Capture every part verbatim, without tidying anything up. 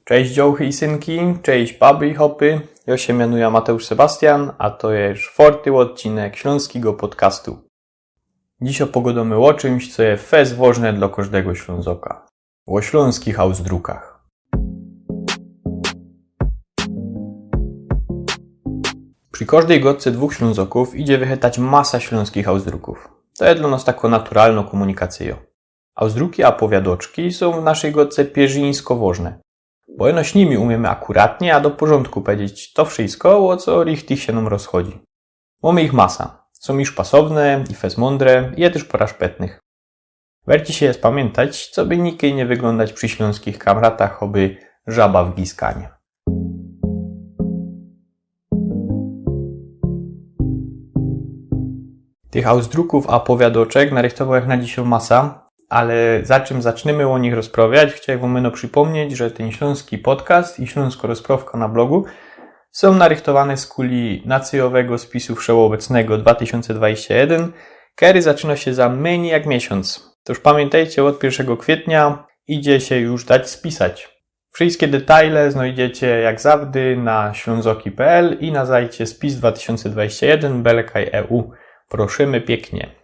Cześć dziołchy i synki, cześć baby i hopy. Jŏ sie mianuja Mateusz Sebastian, a to je sztwŏrty ôdcinek ślōnskigo podcastu. Dzisiŏ pogŏdōmy ô czymś, co je fest wŏżne dlŏ kożdego Ślōnzoka. Ô ślōnskich ausdrukach. Przi kożdej gŏdce dwōch Ślōnzokōw idzie wychytać masa ślōnskich ausdrukōw. To je dlŏ nŏs takŏ naturalnŏ kōmunikacyjŏ. Ausdruki a powiadŏczki sōm w naszyj gŏdce pierzińsko wŏżne. Bo jŏ z nimi umiymy akuratnie a do porzōndku pedzieć to wszysko, ô co richtich sie nōm rozchodzi. Mōmy ich masa. Sōm i szpasowne, i fest mōndre, i je tyż pŏra szpetnych. Werci sie je spamiyntać, coby nikej niy wyglōndać przi ślōnskich kamratach choby żaba w giskanie. Tych ausdrukōw a powiadŏczek narychtowōł jŏ na dzisiŏ masa, ale zaczym zacznymy ô nich rozprawiać, chciołbych wōm ino przipōmnieć, że tyn ślōnski podcast i ślōnskŏ rozprŏwka na blogu sōm narychtowane z kuli nacyjowego spisu wszeobecnego dwa tysiōnce dwadzieścia jeden, kery zaczynŏ sie za mynij jak miesiōnc. Tōż pamiyntejcie, ôd piyrszego kwietnia idzie sie już dać spisać. Wszyjske detale znojdziecie jak zawdy na ślōnzoki kropka pl i na zajcie spis dwa tysiōnce dwadzieścia jeden belka kropka e u. Proszymy piyknie.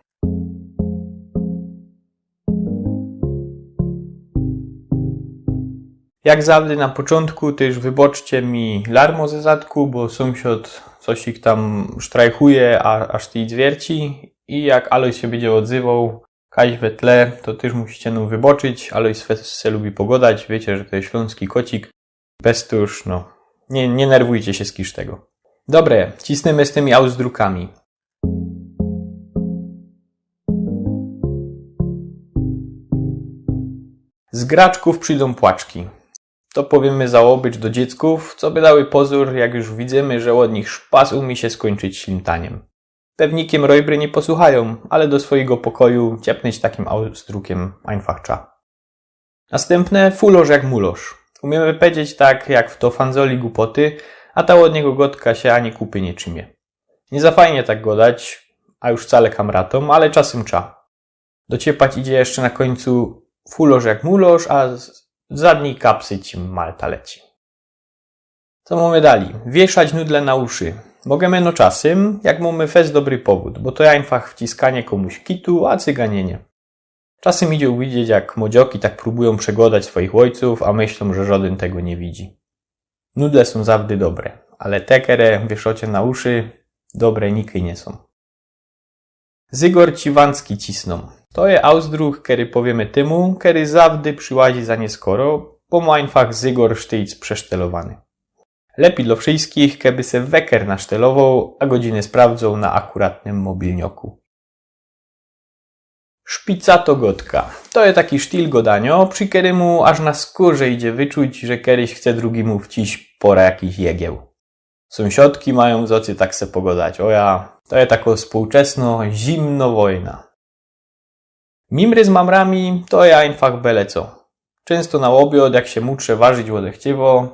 Jak zawdy na poczōntku tyż wyboczcie mi larmo ze zadku, bo sōmsiŏd coś ich tam sztrajchuje, a, aż tyj zwierci. I jak Alojs sie bydzie ôdzywoł, kaś we tle, to tyż musicie nōm wyboczyć. Alojs se, se lubi pogŏdać, wiycie, że to je ślōnski kocik. Bez to już, no, niy, niy nerwujcie sie z kisz tego. Dobre, cisnymy z tymi ausdrukami. Z graczkōw przidōm płaczki. To powiymy za ôbycz do dzieckōw, coby dały pozōr, jak już widzymy, że ôd nich szpas umie sie skōńczyć ślimtaniym. Pewnikiym rojbry niy posłuchajōm, ale do swojego pokoju ciepnyć takim ausdrukiym ajnfach trza. Nastympne, fulŏrz jak mulŏrz. Umiymy pedzieć tak, jak fto fandzoli gupŏty, a ta ôd niego gŏdka sie ani kupy niy trzimie. Niy za fajnie tak gŏdać, a już wcale kamratōm, ale czasym trza. Dociepać idzie jeszcze na kōńcu fulŏrz jak mulŏrz, a z, z zadnij kapsy ci malta leci. Co mōmy dalij? Wiyszać nudle na uszy. Możymy no czasym, jak mōmy fest dobry powōd, bo to je ajnfach wciskanie kōmuś kitu, a cyganieńie. Czasym idzie uwidzieć, jak młodzioki tak prōbujōm przegŏdać swojich ôjcōw, a myślōm, że żŏdyn tego niy widzi. Nudle sōm zawdy dobre, ale te, kere wiyszŏcie na uszy, dobre nikej niy sōm. Zygŏr ci wāncki cisnōm. To je ausdruk, kery powiymy tymu, kery zawdy prziłazi za nieskoro, bo mŏ ajnfach zygŏr sztyjc przesztelowany. Lepij dlŏ wszyjskich, keby se weker nasztelowoł, a godziny sprawdzoł na akuratnym mobilnioku. Szpicato gŏdka. To je taki sztil gŏdaniŏ, przi kerymu aż na skōrze idzie wyczuć, że keryś chce drugimu wciś pŏra jakich jegieł. Sōmsiŏdki majōm w zŏcy tak se pogŏdać. Ô ja, to je takŏ spōłczesnŏ, zimnŏ wojna. Mimry z mamrami to je ajnfach bele co. Czynsto na ôbiŏd, jak sie mutrze warzić ôdechciywo,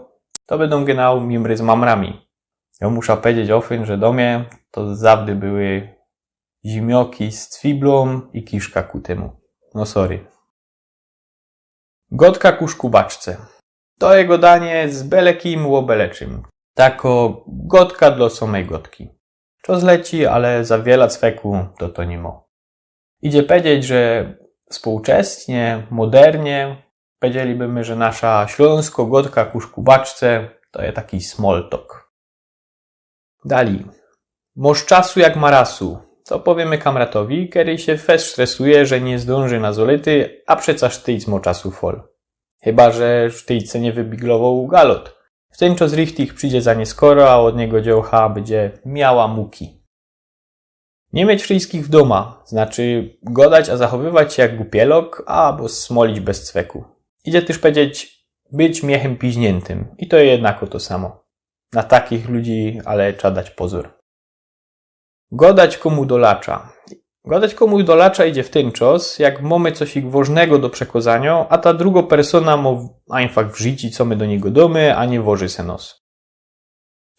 to bydōm genau mimry z mamrami. Jŏ musza pedzieć ôfyn, że do mie to zawdy były zimioki z cwiblōm i kiszka ku tymu. No sorry. Gŏdka ku szkubaczce. To je gŏdanie z bele kim ô bele czym. Takŏ gŏdka dlŏ sōmej gŏdki. Czŏs leci, ale za wiela cweku to to niy mŏ. Idzie pedzieć, że spōłczesnie, modernie, pedzielibōmy, że nasza ślōnskŏ gŏdka ku szkubaczce to je taki small talk. Dalij. Mŏsz czasu jak marasu. To powiymy kamratowi, kery sie fest stresuje, że niy zdōnży na zolity, a przeca sztyjc mŏ czasu fol. Chyba że sztyjc se niy wybiglowoł galot. W tyn czŏs richtich przidzie za nieskoro, a ôd niego dziołcha bydzie miała muki. Niy mieć wszyjskich w dōma, znaczy gŏdać, a zachowywać sie jak gupielok, abo smolić bez cweku. Idzie tyż pedzieć, być miechym piźniętym. I to je jednako to samo. Na takich ludzi ale trza dać pozōr. Gŏdać kōmu do lacza. Gŏdać kōmu do lacza idzie w tyn czŏs, jak mōmy coś wŏżnego do przekŏzaniŏ, a ta drugŏ persōna mŏ ajnfach w rzici, co my do niego dōmy, a niy wŏży se nŏs.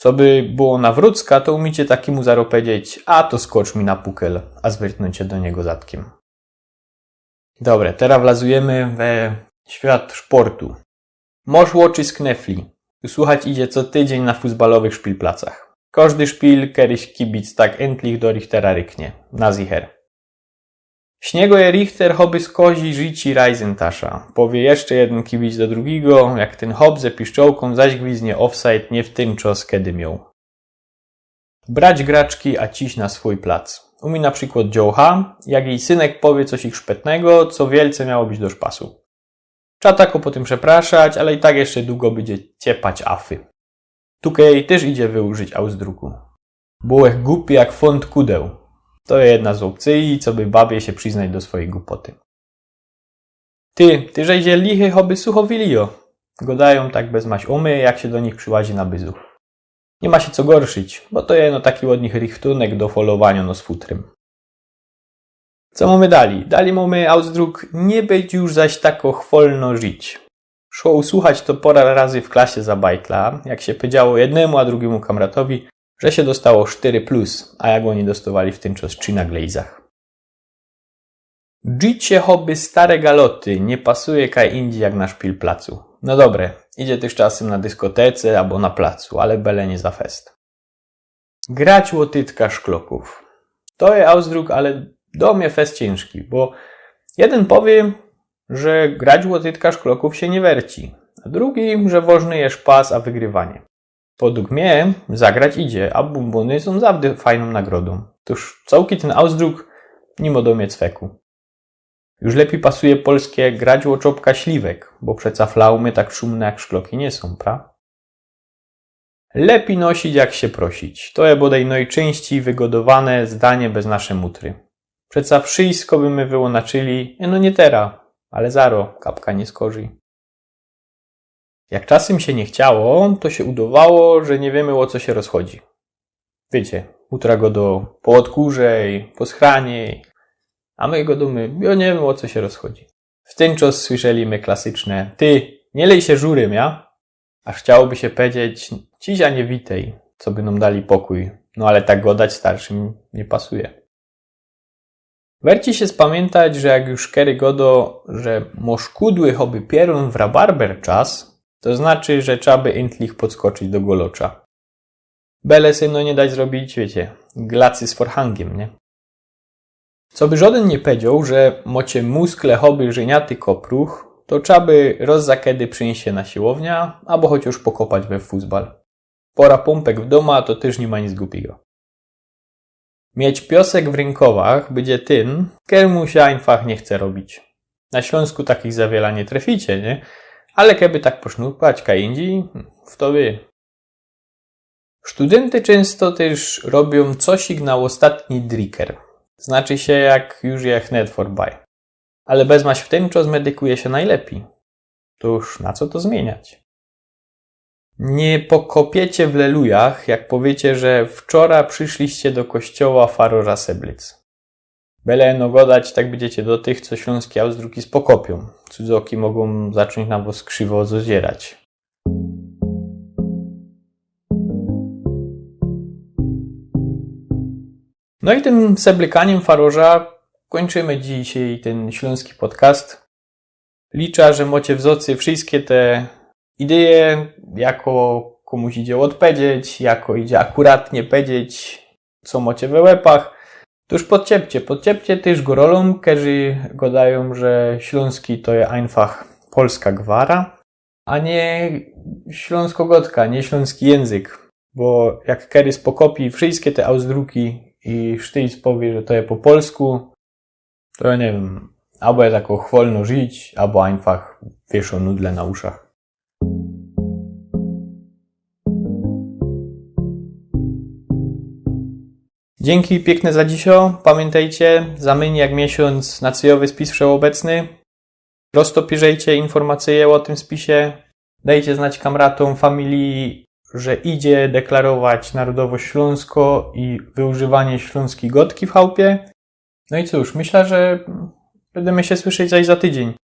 Coby było na wrōcka, to umicie takimu zarŏz pedzieć: „A to skocz mi na pukel”, a zwyrtnōńcie do niego zadkiym. Dobre, terŏz wlazujymy we świat szportu. Mosz ôczy z knefli. Usłuchać idzie co tydziyń na fuzbalowych szpilplacach. Kożdy szpil, keryś kibic tak entlich do Richtera ryknie. Na zicher. Śniegoje Richter choby z kozi życi Reisentasza. Powie jeszcze jedyn kibic do drugigo, jak tyn chop ze piszczołkōm zaś gwizdnie offside niy w tyn czas, kedy mioł. Brać graczki, a ciś na swōj plac. U mie na przikłod dziołcha, jak jij synek powie coś ich szpetnego, co wielce miało być do szpasu. Trza tako potym przepraszać, ale i tak jeszcze dugo bydzie ciepać afy. Tukej tyż idzie wyużyć ausdruku. Bołech gupi jak fōnt kudeł. To je jedna z ôpcyji, co by babie sie prziznać do swojij gupoty. Ty, ty żeś je lichy choby sucho wilio. Godajōm tak bez maś ô my, jak sie do nich prziłazi na byzu. Niy ma sie co gorszić, bo to je no taki ôd nich richtunek do folowanio nos futrym. Co mōmy dali? Dali mōmy ausdruk niy być już zaś tako chwolno żyć. Szło usłuchać to pora razy w klasie za bajtla, jak sie powiedziało jednymu, a drugimu kamratowi, że sie dostało sztyry plus, a jak ôni dostowali w tyn czas trzi na glejzach. Życie choby stare galoty niy pasuje kaj indziej jak na szpilplacu. No dobre, idzie tyż czasym na dyskotece abo na placu, ale bele niy za fest. Grać ô tytka szklokōw. To je ausdruk, ale do mie fest ciynżki, bo jedyn powie, że grać ô tytka szklokōw sie niy werci, a drugi, że wożny je szpas a wygrywanie. Podug mie zagrać idzie, a bumbōny sōm zawdy fajnōm nagrodōm. Tōż cołki tyn ausdruk niy mo do mie cweku. Już lepij pasuje polskie grać ô czopka śliwek, bo przeca flaumy tak szumne jak szkloki niy sōm, pra? Lepij nosić, jak sie prosić. To je bodej nojczyńścij wygodowane zdanie bez nasze mutry. Przeca wszyjsko by my wyônaczyli, no niy tera, ale zaro, kapka niy skorzij. Jak czasym sie niy chciało, to sie udowało, że niy wiymy, ô co sie rozchodzi. Wiycie, mutra godo po ôdkōrzej, po schranie, a my godōmy, jo niy wiymy, ô co sie rozchodzi. W tyn czas słyszeli my klasyczne: ty, niy lej sie żurym, ja? Aż chciałoby sie powiedzieć: ciś a niy witej, co by nōm dali pokōj. No ale tak godać starszym niy pasuje. Werci sie spamiyntać, że jak już kery godo, że mosz kudły choby pierōn w rabarber czas, to znaczy, że trza by intlich podskoczyć do golocza. Bele se no niy dać zrobić, wiycie, glacy z forhangiem, niy? Co by żodyn niy pedzioł, że mocie muskle choby żyniaty kopruch, to trza by roz za kedy przińść sie na siłownia, abo chociōż pokopać we fuzbal. Pora pōmpek w dōma to tyż niy ma nic gupigo. Mieć piosek w rynkowach bydzie tyn, kermu sie ajnfach niy chce robić. Na Ślōnsku takich za wiela niy treficie, niy? Ale keby tak posznurkać kaj indziej, fto wiy. Studynty czynsto tyż robiōm cosik na ôstatni driker. Znaczy sie, jak już je chnet forby. Ale bez maś w tyn czas medykuje sie nojlepij. Tōż na co to zmiyniać? Niy pokopiecie w lelujach, jak powiycie, że wczora prziszliście do kościoła faroża Seblyc. Bele no godać tak bydziecie do tych, co ślōnski ausdruki spokopiōm. Cudzoki mogōm zaczōńć na wos krziwo zozierać. No i tym seblykaniym faroża kōńczymy dzisiej tyn ślōnski podcast. Licza, że mocie w zocy wszyjske te ideje, jako kōmuś idzie ôdpedzeć, jako idzie akuratnie pedzeć, co mocie we łepach. Tōż podciepcie, podciepcie tyż gorolōm, kerzi godajōm, że ślōnski to je ajnfach polska gwara, a niy ślōnsko godka, niy ślōnski jynzyk. Bo jak kerys pokopi wszyjske te ausdruki i sztyjc powiy, że to je po polsku, to jo niy wiym, abo je tako chwolno żyć, abo ajnfach wiyszo nudle na uszach. Dziynki piykne za dzisio. Pamiyntejcie, za mynij jak miesiōnc nacyjowy spis wszeobecny. Roztopierzejcie informacyje ô tym spisie. Dejcie znać kamratōm, familiji, że idzie deklarować narodowość ślōnsko i wyużywanie ślōnskij godki w chałpie. No i cōż, myśla, że bydymy sie słyszeć zaś za tydziyń.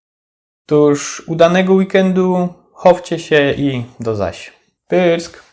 Tōż udanego weekendu, chowcie sie i do zaś. Pyrsk!